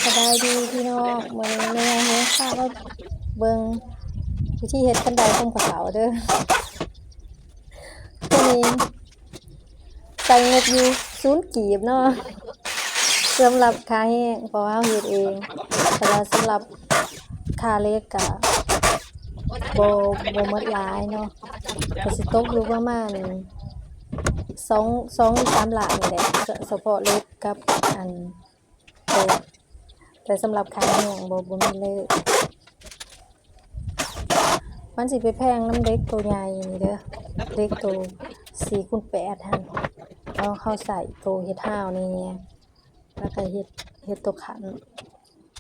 ສະບາຍດີພີ່ນ້ອງ ມື້ນີ້ແມ່ຍາຍເຮົາພາມາເບິ່ງວິທີເຮັດຄັນໄດຂອງພວກເຮົາເດີ. ໂຕນີ້ໃຊ້ງົບຢູ່ສູນກີບເນາະ ສຳລັບຄ່າແຮງ ເພາະວ່າເຮົາເຮັດເອງ ແຕ່ວ່າສຳລັບຄ່າເຫຼັກກະບໍ່ ບໍ່ໝົດຫຼາຍເນາະ ກະຊິຕົກຢູ່ປະມານສອງ ສອງ ສາມລ້ານນີ້ແຫຼະ ສະ ສະເພາະເຫຼັກກັບອັນ ແຕ່ ແຕ່ສຳລັບຄ່າແຮງບໍ່ ບໍ່ມີເລີຍ ມັນຊິໄປແພງນຳເຫຼັກໂຕໃຫຍ່ນີ້ເດີ ເຫຼັກໂຕສີ່ຄູນແປດຫັ້ນ ເຮົາ ເຮົາໃຊ້ໂຕເຮັດຮາວແດ່ ແລ້ວກະເຮັດ ເຮັດໂຕຂັ້ນ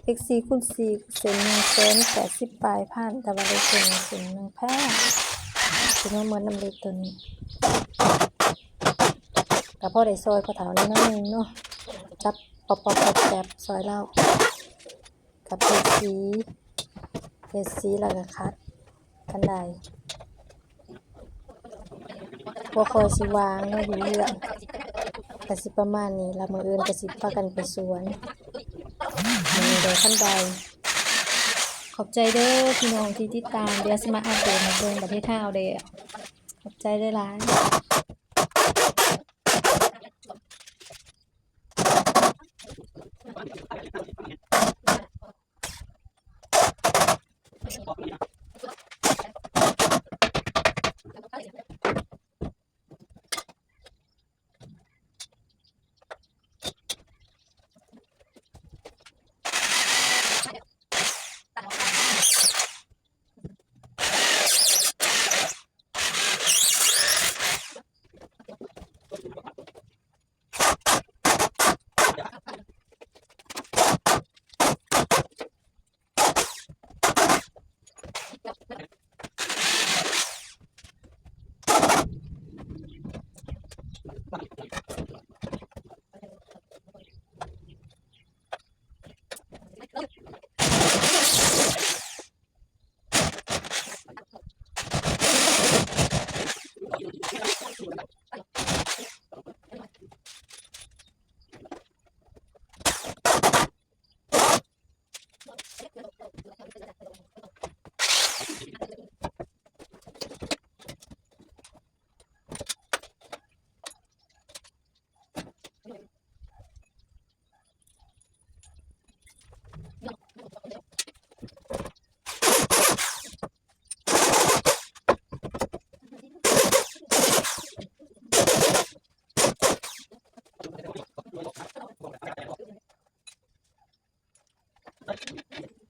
ເຫຼັກສີ່ຄູນສີ່ເສັ້ນໜຶ່ງແສນແປດສິບປາຍພັນ ແຕ່ວ່າໄດ້ເສັ້ນ ເສັ້ນໜຶ່ງແພງ ຊິມາໝົດນຳເຫຼັກໂຕນີ້ ກະພໍໄດ້ຊ່ອຍພໍ່ເຖົ້າໜ້ອຍໜຶ່ງເນາະ ຈັບ ປັບໆ ແປັບໆ ຊ່ອຍລາວ ກັບເຮັດສີ ເຮັດສີແລ້ວກະຂັດຄັນໄດ ບໍ່ຄ່ອຍຊິວ່າງເນາະ ຢູ່ເຮືອນ ກະຊິປະມານນີ້ລະ ມື້ອື່ນກະຊິພາກັນໄປສວນ ມື້ນີ້ໄດ້ຄັນໄດ ຂອບໃຈເດີພີ່ນ້ອງທີ່ຕິດຕາມ ດຽວຊິມາອັບເດດໃຫ້ເບິ່ງບັດເຮັດຮາວແລ້ວ ຂອບໃຈຫຼາຍໆ.